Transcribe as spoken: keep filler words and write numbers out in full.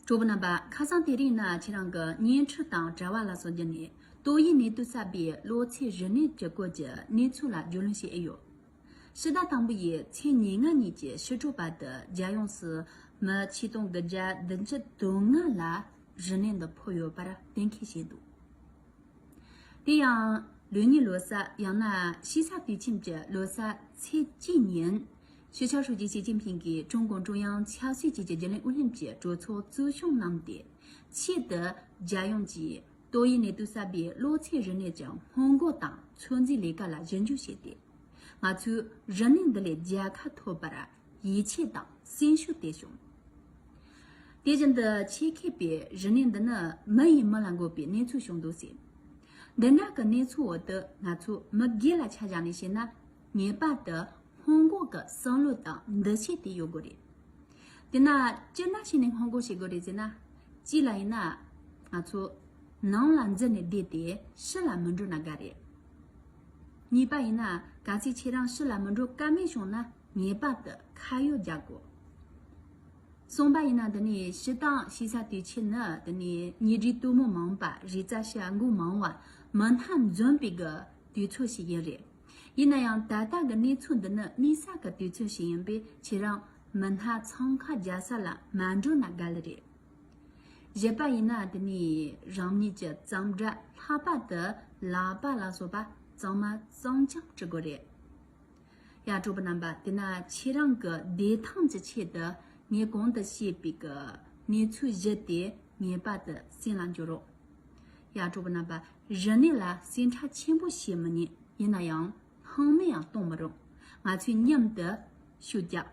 གྲོགས་པོ་རྣམ་པ། ཁ་སང་དེ་རིང་ན་ཁྱེད་རང་གི་བརྙན་འཕྲིན་དང་དྲ་བ་ལ་སོགས་བརྒྱུད་ནས་ཏོག་དབྱིབས་ནད་དུག་གསར་པའི་གློ་ཚད་རིམས་ནད་ཀྱི་སྐོར་གྱི་གནས་ཚུལ་ལ་རྒྱུས་ལོན་བྱེད་ཨེ་ཡོད། ཕྱི་ཟླ་དང་པོ་ཡི་ཚེས་ཉེར་ལྔ་ཉིན་གྱི་ཕྱི་དྲོ་བར་དུ་རྒྱལ་ཡོངས་སུ་མི་ཆིག་སྟོང་དགུ་བརྒྱ་བདུན་ཅུ་དོན་ལྔ་ལ་རིམས་ནད་འདི་ཕོག་ཡོད་པར་གཏན་འཁེལ་བྱས་འདུག། དེ་ཡང་ལུགས་གཉིས་ལོ་གསར་ཡང་ན་ཕྱི་ས་དུས་ཆེན་གྱི་ལོ་གསར་ཚེས་གཅིག་ཉིན། 中共中央情报局 ཀྱི་རྒྱུན་ལས་ཨུ་ལྷན་གྱི་གྲོས་ཚོགས་གཙོ་སྐྱོང་གནང་སྟེ། ཆེད་དུ་རྒྱལ་ཡོངས་ཀྱི་ཏོག་དབྱིབས་ནད་དུག་གསར་པའི་གློ་ཚད་རིམས་ནད་ཀྱི་སྔོན་འགོག་དང་ཚོད་འཛིན་ལས་ཀ་ལ་ཞིབ་འཇུག་བྱས་ཏེ། ང་ཚོས་རིམས་ནད་འདི་ལས་རྒྱལ་ཁ་ཐོབ་པར་ཡིད་ཆེས་དང་སེམས་ཤུགས་དེ་བྱུང་། དེ་བཞིན་དུ་ཆེད་མཁས་པས་རིམས་ནད་འདི་ནི་མི་ཡིས་མི་ལ་འགོས་པའི་གནས་ཚུལ་བྱུང་འདུག་ཟེར། འདི་འདྲ་གི་གནས་ཚུལ་འོག་ཏུ་ང་ཚོ་མི་སྒེར་ལ་ཆ་བཞག་ནས་བཤད་ན། ངེས་པར་དུ་སྔོན་འགོག་གི་བསམ་བློ་དང་འདུ་ཤེས་དེ་ཡོད་དགོས་རེད། དེ་ན་ཅི་འདྲ་བྱས་ནས་སྔོན་འགོག་བྱེད་དགོས་རེད་ཟེར་ན། གཅིག་ལ་ཡིན་ན། ང་ཚོ་ནང་ལ་འཛུལ་ནས་བསྡད་དེ་ཕྱི་ལ་མི་འགྲོ་ན་དགའ་རེད། གཉིས་པ་ཡིན་ན། གལ་སྲིད་ཁྱེད་རང་ཕྱི་ལ་མི་འགྲོ་ཀ་མེད་བྱུང་ན་ངེས་པར་དུ་ཁ་ཡོག་རྒྱག་དགོས། གསུམ་པ་ཡིན་ན། འདི་ནས་ཕྱི་དང་ཕྱི་ས་དུས་ཆེན་ནི་འདི་ནས་ཉིན་རེའི་སྟོན་མོ་མང་བ། རེས་གཟའ་ཞིག་འགོ་མང་བ། མི་སྣ་འཛོམས་པའི་གི་དུས་ཚོད་ཞིག་ཡིན་རེད། ཡིན་ན་ཡང་ད་ལྟ་གི་གནས་ཚུལ་འདི་ནི་གནས་ས་གི་དུས་ཚོད་ཞིག་ཡིན་པས། ཁྱེད་རང་མི་སྣ་འཚང་ཁ་རྒྱག་ས་ལ་མ་འགྲོ་ན་དགའ་ལེ་རེད། བཞི་པ་ཡིན་ན། འདི་ནས་རང་ཉིད་ཀྱི་གཙང་སྦྲ། ལྷག་པར་དུ་ལག་པ་ལ་སོགས་པ་གཙང་མ་གཙང་རྐྱང་བྱེད་དགོས་རེད། ཡ། གྲོགས་པོ་རྣམ་པ། དེ་ན་ཁྱེད་རང་གི་བདེ་ཐང་གི་ཆེད་དུ་ངས་གོང་དུ་བཤད་པའི་གི་གནས་ཚུལ་བཞི་དེ་ངེས་པར་དུ་སེམས་ལ་འཇོག་རོགས། ཡ། གྲོགས་པོ་རྣམ་པ། རིམས་ནད་ལ་སེམས་ཁྲལ་ཆེན་པོ་བྱེད་མི་ཉན། ཡིན་ན་ཡང་སྣང་མེད་ཡང་གཏོང་མི་རུང་། ང་ཚོས་མཉམ་དུ་ཤུགས་རྒྱག